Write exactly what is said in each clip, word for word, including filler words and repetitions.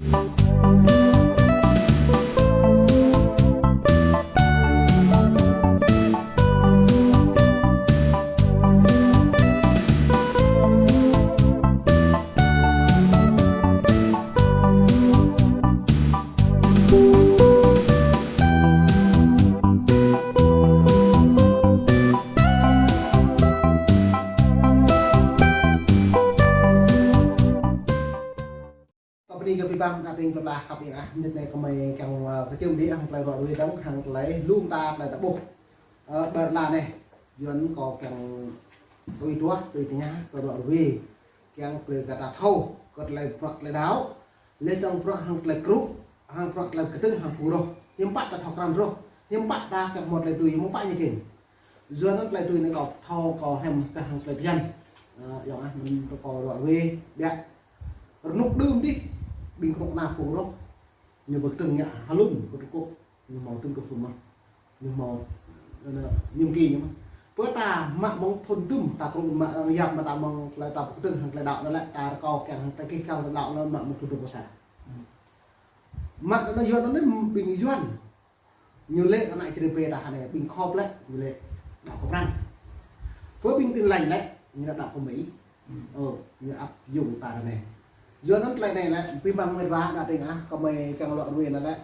Kâo bơni kơ bi băng, ană tring plei pla khăp êng ah, mnĭt anei kơ mei kiăng, ơ, kčưm đĭ hŏng klei ruă ruê dơ̆ng, hŏng klei lu mta klei ta ƀuh. Ơ, ƀar la anei, Yuăn kâo kiăng tui duah, tui tña, kơ ruă ruê. Kiăng klei kơ ta thâo, kơ klei bruă klei đăo, leh dơ̆ng bruă hŏng klei krŭ, hŏng bruă klei kdơ̆ng hŏng phung roh. Hiăm pă ta thâo krăn roh, hiăm pă ta kiăng mâo klei tui, hiăm pă ñu kĭn. Yua anăn klei tui anei kâo thâo kâo hriăm kơ hŏng klei bhiăn. Ơ, ayŏng ah, mĭn tơ kâo ruă ruê, ƀiă. Rnuk đưm dih, ƀing knŭk kna phung roh. Ñu bi kdơ̆ng ngă hlŭn kơ tơkŭ, ñu mâo tŭm kơ phung mơh. Ñu mâo, ơ, ñum ki ñu mơh. Pơ ta mă mơ̆ng thŭn dŭm, ta krŭ mă arăng yap mă ta mơ̆ng klei ta bi kdơ̆ng hŏng klei đăo anăn lĕ, ta rơkâo kiăng hŏng klei kih kal klei đăo anăn mă mơ̆ng thŭn dŭm pô sa. Mă anăn Yuăn anăn ƀing Yuăn. Ñu lĕ ană Čư̆ Brei ta anei, ƀing khŏp lĕ, ñu lĕ đăo kơ Prăng. Pơ ƀing Tin Lành lĕ, ñu lĕ đăo kơ Mi. Ơ, ñu áp dụng ta anei. Yua anăn klei anei lĕ, bi băng mĭt wa ană tring ah, kơ mei kiăng ruă ruê anăn lĕ.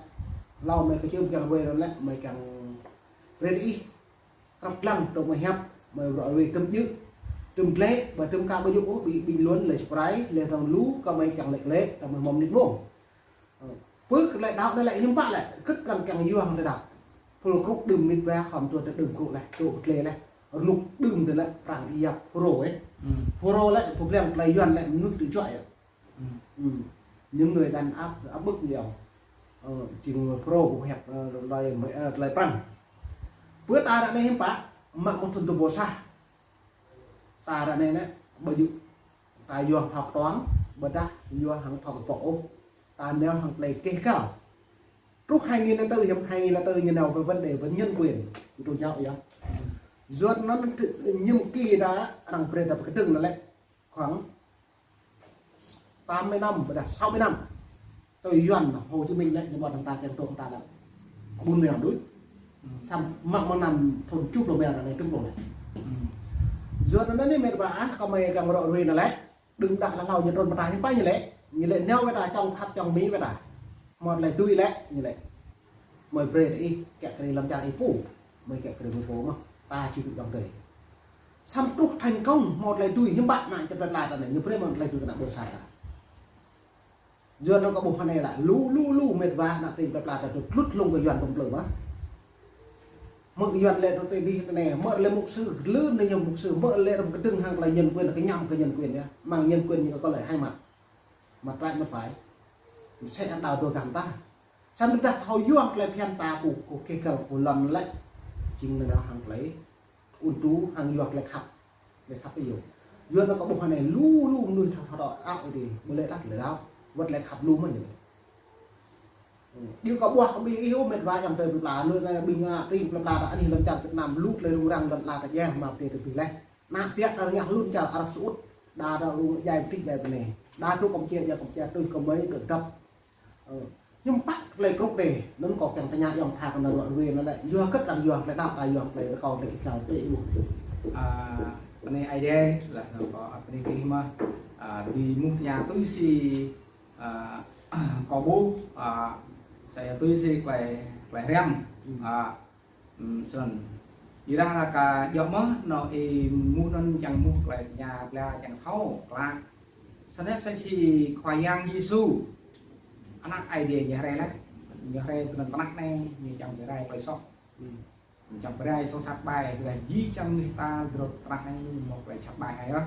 Hlâo mei kčưm kiăng ruê anăn lĕ, mei kiăng brei ih. Krăp dlăng, dôk mei hiăp, mei ruă ruê tŭm djơ̆. Tŭm dleh, ƀă tŭm ka ƀu djŏ ôh, bi, bi luôn lĕ čprai, leh dơ̆ng lu, kơ mei kiăng lĕ lĕ, kơ mei mâo mnĭt mông. Ơ, pơ klei đăo anei lĕ hiăm pă lĕ, kơ Prăng kiăng yua hŏng klei đăo. Phung krŭ đưm mĭt wa khŏm tuôm tơ đưm krŭ leh, tuôm klei leh. Rnuk đưm tơ lĕ Prăng yap Phrô, ơ. Hmm. Phrô lĕ, pô blang klei Yuăn lĕ, mnuih tŭ juă yơh. Hmm. Hmm. Những người đàn áp, áp bức nhiều. Ơ, jing Phrô kơ hiăp, ơ, klei, ơ, klei Prăng. Pơ ta ară anei hiăm pă, mă mơ̆ng thŭn dŭm pô sa. Ta ară anei anei, ƀu djŏ ta yua thâo ktuang, ƀiădah yua hŏng thâo kpŏk ôh. Ta nao hŏng klei kih kal. Truh hai nghìn lẻ tư, hiăm hai nghìn lẻ tư ñu nao về vấn đề về nhân quyền. Ñu tŭ juă yơh. Yua anăn tơ, ñum ki ta arăng brei ta bi kdơ̆ng anăn lĕ. Khoảng tám mươi năm, ƀiădah sáu mươi năm. Tui Yuăn Hồ Chí Minh lĕ, ñu ƀuh ta kiăng tŭ ta lĕ. Ƀuôn mèo đuč. Săm mă mơ̆ng năm thŭn čuh pluh mèo anei tŭm pluh leh. Yua anăn anei mĭt wa ah, kơ mei kiăng ruă ruê anăn lĕ. Đưm đă leh hlâo ñu trŭn pơ ta hiăm pă ñu lĕ. Ñu lĕ nao wĕ ta čŏng Pháp čŏng Mi wĕ ta. Mâo klei tui lĕ, ñu lĕ. Mei brei ih, kiă kriê lăn čar ih pô. Mei kiă kriê mei pô mơh. Ta či tŭ dŏng tê. Săm truh thành công, mâo klei tui, hiăm pă ană čư̆ plei pla ta anei, ñu brei mâo klei tui kơ ană ƀuôn sang ta. Yua anăn kâo ƀuh anei lĕ, lu, lu, lu, mĭt wa, ană tring plei pla ta tŭ tlut hlŭng kơ Yuăn tŭm plư mơh. Mơ̆ Yuăn lĕ tŭ tê dih tơ anei, mơ̆ lĕ mục sư, lươn anei ñu mục sư, mơ̆ lĕ răm kdơ̆ng hŏng klei nhân quyền, kñăm kơ nhân quyền yơh. Mơ̆ng nhân quyền ñu kơ lĕ hai mặt. Mặt trái, mặt phải. Msĕ anăn đăo dua gam ta. Săm tơdah thâo yua klei bhiăn ta pô, pô kih kal pô lăn lĕ. Jing nao hŏng klei ŭn tŭ hŏng yua klei khăp. Klei khăp ih yơh. Yua anăn kâo ƀuh anei lu, lu mnuih thâo, thâo đăo, đăo ih dih. Ƀu lĕ đăo lĕ đăo. Wăt klei khăp lu mơh ñu lĕ. Djŏ kâo ƀuah kơ ƀing ih ôh mĭt wa ayŏng adei plei pla. Lu anei ƀing ană tring plei pla ta anih lăn čar Việt Nam lu klei rŭng răng lăn ala ta jeh mă tê tê bi leh. Ană biă ta ngă hlŭn čar Arab Saudi. Đa ta rŭng jai bi tĭ jai bi anei. Đa tŭ Kampuchia jai Kampuchia tui kơ mei dôk dăp. Ơ, hiăm pă klei krŭ dê, anăn kâo kiăng tơña ayŏng tha kơ ană ruă ruê anăn lĕ, yua kơ Prăng yua klei đăo ta yua klei rơkâo klei kih kal tui ƀuh. A, anei Aê Diê, leh anăn kâo, a, anei kih mơh, a, bi mŭt tơña tui si, a, kâo ƀuh, a, sa tui si klei, klei hriăm, hmm, a, Hmm, snăn. Êrah ară kơ djŏ mơh, nŏ ih mŭt anăn čiăng mŭt klei tña, tla čiăng thâo, klă. Snăn yơh, snăn si Khua Yang Yêsu. Anak Aê Diê ñu hriê leh. Ñu hriê tơ anăn tnah anei, ñu čiăng bi rai klei soh. Hmm. Ñu čiăng bi rai soh jhat ƀai, leh jih jang mnuih ta drop tnah anei, mâo klei jhat ƀai hĕ yơh.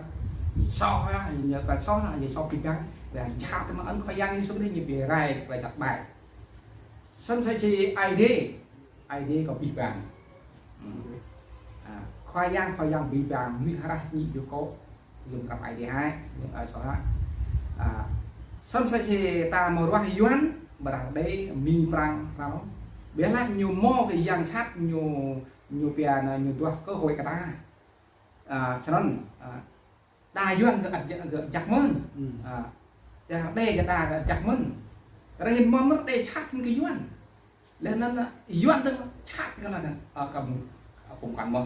Soh yơh, ñu klei soh, ñu soh bi băng. Leh jhat mơh anăn Khua Yang Yêsu Krist ñu bi rai klei jhat ƀai. Snăn si Aê Diê. Aê Diê kâo bi băng. Hmm. A, Khua Yang, Khua Yang bi băng, mnuih hrah ñĭ dôk kâo, lŏ kăp Aê Diê hĕ, a, soh hĕ. A, snăn si ta mâo ruah Yuăn, ƀiădah đei Mi Prăng, ƀiădah ñu mâo kơ yang jhat, ñu, ñu pia anăn ñu duah cơ hội kơ ta. A, snăn, a, đa Yuăn gơ̆ ăt jăk, gơ̆ jăk mơ̆n. Hmm. A, đa đei gơ̆ đa gơ̆ jăk mơ̆n. Arăng hĭn mâo mơ̆ đei čăt hĭn kơ Yuăn. Leh anăn Yuăn dơ̆ng čăt kơ leh anăn, a, kăm, a, kăm kăn mâo.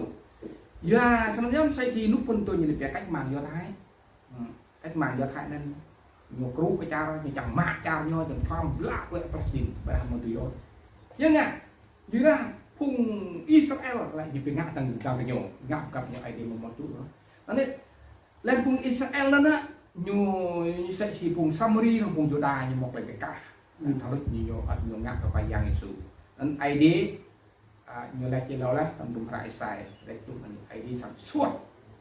Yua, snăn yơh msĕ si ênuk pô tui ñu lĕ pia cách mạng Do Thái. Hmm, cách mạng Do Thái anăn ñu krŭ kơ čar, ñu čiăng mă čar ñu, čiăng pham blah klei Palestin, ƀiădah amâo dưi ôh. Yua ngă, yua phung Israel lĕ ñu bi ngă dơ̆ng dơ̆ng kơ ñu, ngă găp ñu Aê Diê amâo mâo tŭ. Anei, leh phung Israel anăn, ñu, ñu msĕ si phung Samari, phung Yuđa, ñu mâo klei bi kah. Anăn thâo lĕ ñu, ñu, ñu ngă kơ Khua Yang Yêsu. Anăn Aê Diê, a, ñu lač êlâo leh, hlăm hdruôm hră Êsai, lač tŭ anăn Aê Diê srăng suôt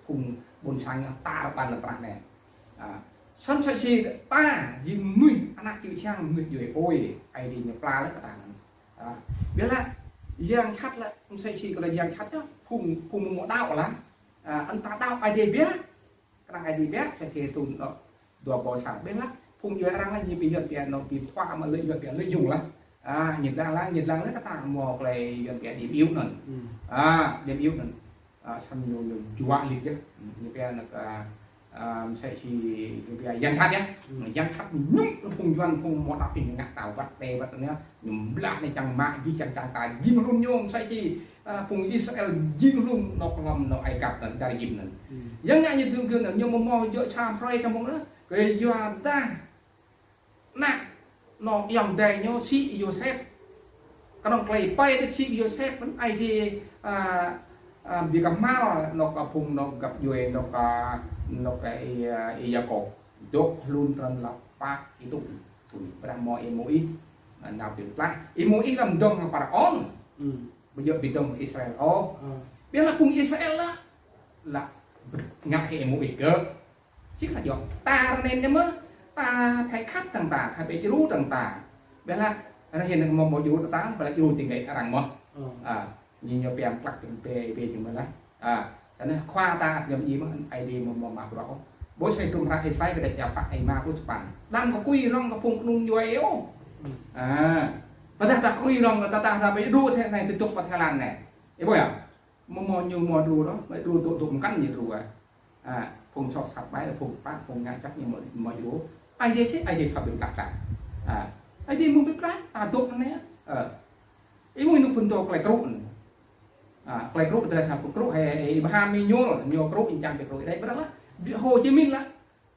phung ƀuôn sang ñu tar ƀar lăn ala anei. A, snăn msĕ si ta, jing mnuih, anak čư̆ čhiăng, mnuih djuê apui, Aê Diê ñu pla leh kơ ta anăn. A, ƀiădah, yang jhat lĕ, msĕ si kơ yang jhat yơh, phung, phung amâo đăo leh. A, anăn ta đăo Aê Diê biă, knang Aê Diê biă, sa kê tŭ anôk dua ƀâo sa. Ƀiădah phung djuê arăng leh ñu bi Yuăn pia anôk bi thua mă lĕ Yuăn pia lợi dụng leh. A, ñu dlăng leh, ñu dlăng leh kơ ta mâo klei Yuăn pia điểm yếu anăn. Hmm. A, điểm yếu anăn. A, snăn ñu, ñu juă lĕ yơh. Ñu pia anôk, a, a, msĕ si ñu pia yang jhat yơh. Hmm. Yang jhat ñu phung Yuăn phung amâo đăo pin ngă ta wăt đe wăt anei. Ñu blah anei čiăng mă jih čiăng čiăng ta jing hlŭn ñu msĕ si, a, phung Israel jing hlŭn anôk hlăm anôk Ai Cập anăn, čar Êjip anăn. Hmm. Yang ngă ñu dưi gơ̆ anăn, ñu amâo mâo djŏ sa hrơi čăm mơ̆ng anăn. Kyuadah anăn anôk ayŏng adei ñu si Yôsep. Knŏng klei êpei dih si Yôsep anăn Aê Diê, a, a, bi kmhal anôk phung anôk găp djuê anôk, a, anôk, a, Y-, a, Y-Yakôp. Dôk hlŭn trăn lŏ pă êtuh thŭn. Ƀiădah mâo Y-Môis, a, nao bi plah. Y-Môis lăm dŏng Pharaôn. Hmm. Ƀu djŏ bi dŏng Israel ôh. Hmm. Ƀiădah phung Israel lĕ, lĕ ngă hĕ Y-Môis gơ̆. Čih leh djŏ. Ta arăng anei mơh, ta thâo khăp dơ̆ng ta, thâo bi djru dơ̆ng ta. Ƀiădah arăng hĭn mâo, mâo djru ta, ƀiădah djru ti ngei arăng mơh. Hmm. A, ñu ñu pia mklăk ti pe, pe ñu mơh leh. A, snăn khua ta ăt ñu mjing mơh, Aê Diê mâo, mâo mă bruă ôh. Ƀuh sa hdruôm hră Êsai kdrêč dua pă êma pluh sa păn. Đăm kkuê rŏng kơ phung knŭng djuê ôh. Hmm. A, ƀiădah ta kkuê rŏng, ta, ta, ta bi djru ti anei, ti dôk ti Thái Lan anei. Ih ƀuh yơh. Mâo, mâo ñu mâo djru đó, mâo djru dôk, dôk mkăn ñu djru, a. A, phung soh sat ƀai, phung kpă, phung ngă jhat ñu mâo, mâo djru. Aê Diê sĭt, Aê Diê khăp bi mklăk ta. A, Aê Diê mâo bi mklăk, ta dôk anei, a. Ih mâo ênuk phŭn tơ klei krŭ anăn. A, klei krŭ drei thâo krŭ, hĕ, hĕ, Abraham ñu ñuôl, ñu krŭ, ñu čiăng bi krŭ, ih đei ƀiădah leh. Bi Hồ Chí Minh leh.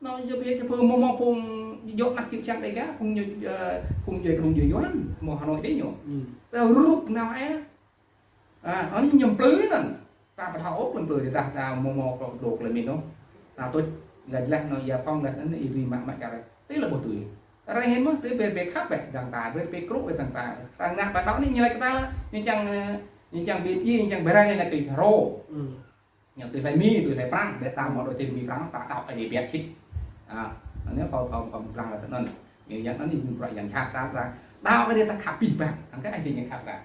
Anăn ñu bi, ñu pơ mâo, mâo phung djŏ anak čư̆ čhiăng Đêga, phung ñu, ơ, phung djuê, phung djuê Yuăn, mâo Hà Nội dih ñu. Hmm. Ta rup nao, ơ, A, anăn ñu mplư anăn. Ta ƀu thâo ôh klei mplư dih, ta, ta mâo, mâo klei dôk klei mĭn ôh. Ta tuč, lač leh anăn ya phong leh anăn ih dưi mă, mă čar. Ti leh ƀuh tui. Arăng hĭn mơh, ti bi, bi khăp bĕ, dơ̆ng ta, bi, bi krŭ bĕ dơ̆ng ta. Ta ngă ƀă đŏk anei ñu lač kơ ta leh, ñu čiăng, ơ, ñu čiăng bi, ñu čiăng bi răng anei lač tui Pharô. Hmm. Ñu tui hlei Mi, tui hlei Prăng, ƀiădah ta mâo dôk tui Mi Prăng, ta đăo Aê Diê biă sĭt. A, anăn kâo, kâo, kâo bi plah leh anăn. Ñu yang anăn ñu bruă yang jhat ta, ta đăo Aê Diê ta khăp bi bang, anăn kơ Aê Diê ñu khăp ta.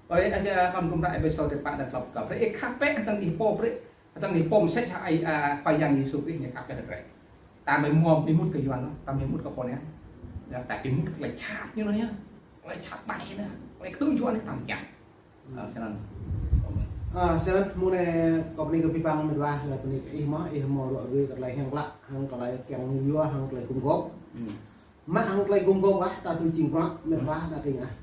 Ơ, ơ, ơ, hlăm hdruôm hră Êphêsô dua pă êlan dua pluh dua. Brei ih khăp bĕ hdơ̆ng ih pô, brei hdơ̆ng ih pô msĕ si Aê, a, Khua Yang Yêsu Krist ñu khăp kơ drei. Ta mâo mâo bi mŭt kơ Yuăn, ta mâo mŭt kơ pô anei. Ya, ta bi mŭt klei jhat ñu anăn ya. Klei jhat ƀai anei, klei ktư̆ juă anei ta mâo čiăng. A, snăn. A, snăn mơ̆ng anei kâo bơni kơ bi bang mĭt wa, leh bơni kơ ih mơh, ih mâo ruă gĭr kơ klei hiam klă, hŏng klei kiăng yua, hŏng klei gum gôp. Hmm. Mă hŏng klei gum gôp ah, ta tui jing bruă, mĭt wa, ta tring ah.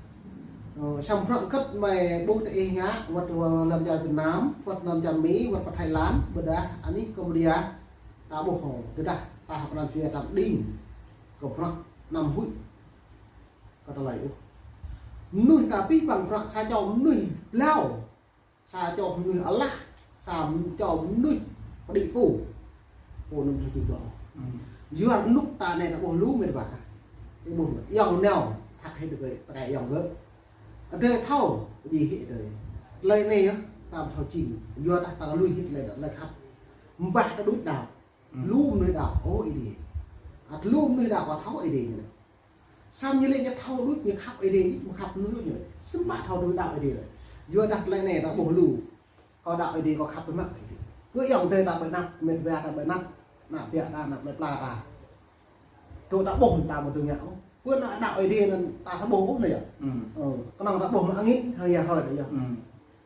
Ơ, săm bruă kơ̆t mei ƀuh ti ih ngă, wăt, wăt lăn čar Việt Nam, wăt lăn čar Mi, wăt pơ Thái Lan, ƀiădah anih Cambodia, ta ƀuh hŏng, tơdah ta hăp anăn čuê ta đing, kơ bruă năm huĭ, kơ tơlơi ôh. Mnuih ta bi bang bruă sa čô mnuih blau. Sa čô mnuih alah, sa čô mnuih pđĭ pô. Pô anăn thâo čih bruă. Hmm. Yua anôk ta anei ta ƀuh lu mĭt wa. Ta ƀuh ayŏng nao, thâo hĕ tơkai, tơkai ayŏng gơ̆. Adei thâo, djŏ hĕ adei. Tơlơi anei yơh, ta thâo čih. Yua ta, ta lui hĕ tơlơi, tơlơi khăp. Mbah ta đuč đăo. Hmm. Lu mnuih đăo, ơ Aê Diê. Ăt lu mnuih đăo kơ thâo Aê Diê ñu. Săm ñu lĕ ñu thâo đuč, ñu khăp Aê Diê, ñu khăp mnuih ñu. Săm mă thâo đuč đăo Aê Diê lĕ. Yua dah tơlơi anei ta ƀuh lu. Kâo đăo Aê Diê, kâo khăp bi mă Aê Diê. Kơ ayŏng adei ta bi năp, mĭt wa ta bi năp, ană biă ta, ană plei pla ta. Tơ ta ƀuh ta mâo tui ngă ôh. Kơ ană đăo Aê Diê anăn ta thâo ƀuh ôh anei yơh. Hmm. Ơ, knŏng ta ƀuh mă angĭn, hăng ya hrơi ta yơh. Hmm.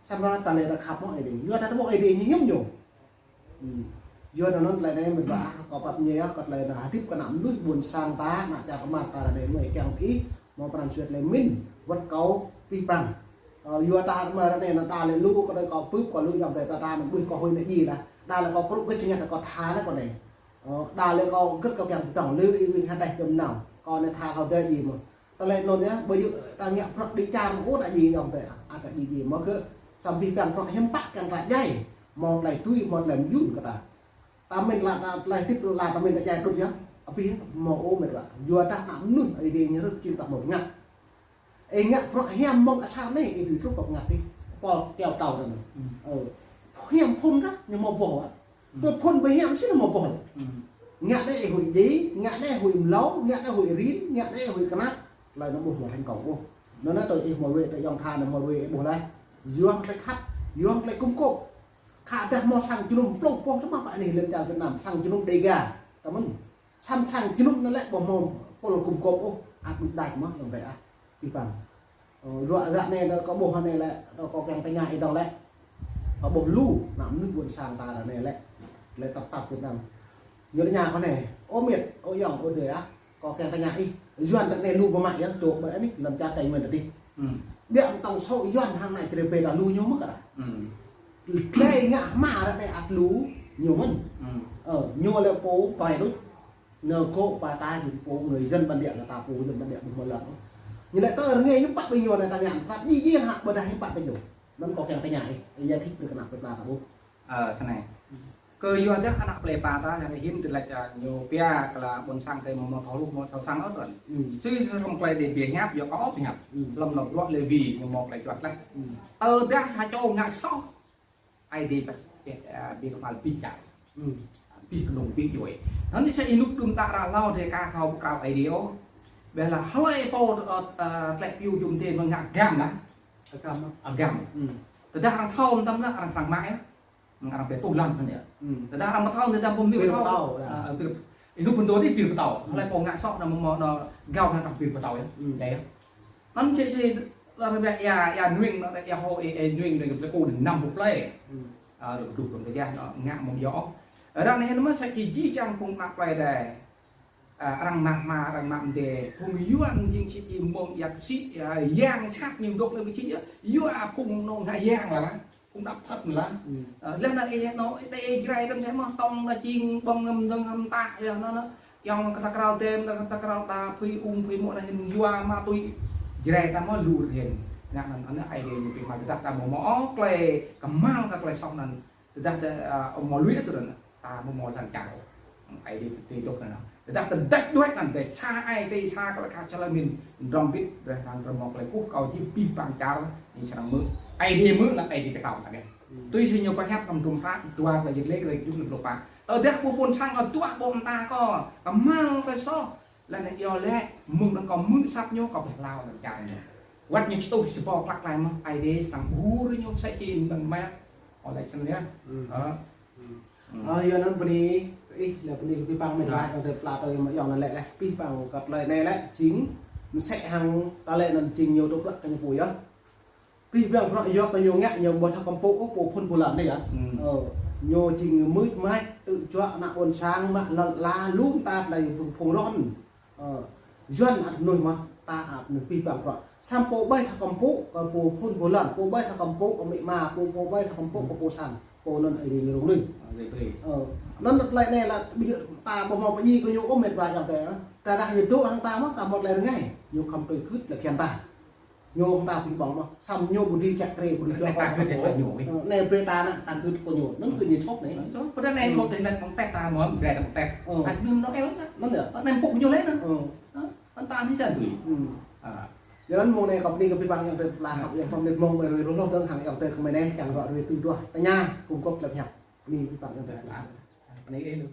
Săm mă ta lĕ ta khăp mơh Aê Diê. Yua ta thâo ƀuh Aê Diê ñu hiam ñu. Hmm. Yua anăn tlei anei mĭt wa, kâo pap ñe yơh, kâo tlei anăn hdĭp kơ ană mnuih ƀuôn sang ta, ană čar kmar ta anei mơ̆ng kiăng ih, mâo pran jua tlei mĭn, wăt kâo pih păng. Ơ, yua ta mơ̆ng anei anăn ta lĕ lu, kâo đei kâo pưp, kâo lu yăm đei ta ta anăn ƀuh kâo huĭ anei djiê lah. Đa lĕ kâo krŭ gĭt čơñat kâo tha lah kâo anei. Ơ, đa lĕ kâo gĭt kâo kiăng dŏng, lĕ ih wĭng hđeh jăm nao. Kâo anei tha thâo dê djiê mơh. Ta lĕ anăn yơh, ƀu djŏ ta ngă bruă dê čar mơh, ơ, ta djiê yŏng ta, ơ, ta djiê djiê mơh kơ, samơ̆ pih păng bruă hiam pă kiăng ta djai, mâo tlei tui, mâo tlei myun kơ ta. Ta mĭn lah, ta tlei hdĭp lah ta mĭn ta djai đŭt yơh, abih mâo ôh mĭt wa. Yua dah ană mnuih, ih dê ñu rơ̆k čĭm ta mâo ngă. Ih ngă bruă hiam mơ̆ng asar anei, ih dưi truh kơ ngă ih. Pô kiao tâo ta anăn. Hmm. Ơ. Hiam phŭn kah, ñu mâo boh ah. Hmm. Pô phŭn ƀu hiam si ñu mâo boh. Hmm. Ngă anei ih huĭ djiê, ngă anei huĭ mlâo, ngă anei huĭ rin, ngă anei huĭ knap. Tlei anăn ƀuh mâo thành công ôh. Anăn tui ih mâo wê, tui yŏng tha anăn mâo wê ih ƀuh lah. Yuăn tlei khăp, yuăn tlei kŭm kôp. Khă dah mâo sang jơnum pluh boh tơ mă pă anei lăn čar Việt Nam, sang jơnum Đêga. Ta mĭn. Sam sang jơnum anăn lĕ ƀuh mâo pôl kŭm kôp ôh, ăt mĭn đač mơh yŏng ta ah. Pih păng. Ơ, ruă ră anei anăn kâo ƀuh anei lĕ, kâo, kâo kiăng tơña ih dŏng lĕ. Kâo ƀuh lu, ană mnuih ƀuôn sang ta anei lĕ. Lĕ tăp tăp Việt Nam. Ñu tơña kâo anei, ơ mĭt, ơ yŏng, ơ dê ah. Kâo kiăng tơña ih, Yuăn ta anei lu ƀơ mă yơh, dôk ƀơ anei, lăn čar Tây Nguyên ta dih. Hmm. Ƀiă tổng số Yuăn hŏng ană Jrai bê ta lu ñu mơh kơ ta. Hmm. Tlei ngă hma ră anei ăt lu ñu mơh. Hmm. Ơ, ñu lĕ pô pai đuč. Nơ kơ pa ta jing pô người dân bản địa, kơ ta pô dân bản địa ƀuh mâo lăn. Ñu lĕ tơ rơngiê hiư̆m pă ƀing ñu anei ta ngă, ta djiê djiê hă ƀiădah hiư̆m pă ta ñu. Anăn kâo kiăng tơña ih, ih yăl dih brei kơ ană plei pla ta ƀuh. Ơ, snei. Kơ yua dah ană plei pla ta, yang hin tơlăt, ơ, ñu pia kơ la ƀuôn sang tơ mâo mâo thâo lu, mâo thâo săng ôh tơl. Hmm. Sui sui hŏng klei dê bi hiăp, yua kâo ôh bi hiăp. Hmm. Hlăm lŏ bruă Lêwi, ñu mâo klei juăt leh. Hmm. Tơ dah sa čô ngă soh. Aê Diê pă, pă, ơ, bi kmhal bi čar. Hmm. Bi knông bi djuê. Anăn sa ênuk đưm ta ră hlâo dê ka thâo kral Aê Diê ôh. Ƀiădah hlei pô, ơ, ơ, tlĕ piu jum dê mơ̆ng ngă agam lah. Agam. Agam. Hmm. Tơdah arăng thâo mtam lah, arăng srăng mă yơh. Arăng bi tuh lăn anăn yơh. Hmm. Tơdah arăng mthâo, tơdah ƀuh mnuih bi mthâo. Mthâo, ya. Ơ, ơ, bi, ênuk mthâo dih bi mthâo. Hmm. Hlei pô ngă soh anăn mâo, mâo, gao anăn arăng bi mthâo yơh. Hmm. Dê yơh. Anăn si, si, lŏ ƀiă ya, ya nuing, ya hŏ, ê, ê, nuing, nuing, plei kô năm boh plei. Hmm. Ơ, lŏ dôk kơ ya, anăn ngă mâo yơh. Ară anei mơh sa čô jih jang phung anak plei dê. Ơ, arăng mă hma, arăng mă mdê. Phung Yuăn jing si čô mơ̆ng ya ksĭ, ya, yang čăt ñu dôk lĕ ksĭ ya. Yua phung nô ngă yang lah, lah. Phung đăp thăt lah. Hmm. Ơ, leh anăn ê, nô, ê, ê, Jrai dơ̆ng čai mơh tŏng anăn čing ƀơ̆ng ngăm dơ̆ng ngăm ta, ya, anăn, anăn. Yŏng kơ ta kral tem, kơ ta kral ta, phui ung, phui mŏ anăn hin yua ma tui. Jrai ta mâo lu hin. Ngă anăn, anăn Aê Diê ñu pia mă tơdah ta mâo mâo klei kmhal kơ klei soh anăn. Tơdah ta, ơ, mâo lui tơ anăn. Ta mâo mâo lăn čar. Aê Diê tui dôk anăn. Tơdah ta dăč đuĕ anăn, dê sa ai, dê sa klei ka čala min, drŏng bĭt, drei anăn drei mâo klei kkuh kâo jing pih păng čar, ñu srăng mơ̆. Aê Diê mơ̆ lah Aê Diê kơ tâo ta anei. Hmm. Tui si ñu pơhiăp hlăm hdruôm hră, dua klei jĭt leh, klei kjuh leh pluh pă. Tơdah pô phŭn sang kơ dua ƀô̆ mta kơ, kmhal kơ soh, leh anăn yơh lĕ, mơ̆ng anăn kâo mơ̆ săp ñu, kâo bi hlao lăn čar ñu. Wăt ñu čtuh si pô klăk klai mơh, Aê Diê srăng ƀhur ñu sa čô mnơ̆ng mă, ơ lĕ snăn yơh. Hmm. Ơ. Hmm. Hmm. Ơ, yua anăn bơni, ih, leh bơni kơ pih păng mĭt wa, yŏng tơ pla tơ yŏng anăn lĕ, leh, pih păng kơ tlei anei lĕ, jing, msĕ hŏng, ta lĕ anăn jing ñu tŭ đuă kơ ñu pô yơh. Pih păng bruă yua kơ ñu ngă ñu ƀuh thâo kăm pŭ, ơ, pô phŭn pô lăn anei yơh. Hmm. Ơ, ñu jing mưč mač, tŭ juă ană ƀuôn sang, mă lăn ala, lu mta tlei phung, phung roh. Ơ, Yuăn ăt mnuih mơh, ta ăt mnuih pih păng bruă. Săm pô ƀai thâo kăm pŭ, kơ pô phŭn pô lăn, pô ƀai thâo kăm pŭ, kơ amĭ ama, pô, pô ƀai thâo kăm pŭ, kơ pô sang, pô anăn Aê Diê ñu rŭng lui. Ơ, anăn tlei anei lah, ƀiă ta ƀuh mâo pơjing kơ ñu ôh mĭt wa yŏng tơ, ơ. Tơdah ñu dôk hŏng ta mơh, ta mâo tlei rngai, ñu khăm tui kưt leh phiăn ta. Ñu hŏng ta bi ƀơ̆ng mơh, săm ñu ƀu dưi čăk krê, ƀu dưi čuă kơ ñu. Ơ, anei brei ta anăn, ta kưt kơ ñu. Anăn kơ ñu čŏk anei. Anăn čŏk. Pơdah anei mâo tơ anăn ƀơ̆ng tĕt ta mâo, brei ta ƀơ̆ng tĕt. Ơ. Anăn mâo el anăn. Anăn yơh. Anăn pŭ ñu leh anăn. Ơ. Ơ, anăn ta anei čan tui. Hmm. Ơ. Yua anăn mông anei kâo bơni kơ pih păng yŏng tơ pla, yŏng pơmĭn mông mơ̆ng rui rŭ lŏ dơ̆ng hŏng yŏng tơ kơ mơi anei, kiăng ruă rui tui duah. Tơña, kŭm kŏp tlei hiăp. Bơni pih păng yŏng tơ pla. Bơni ih lu.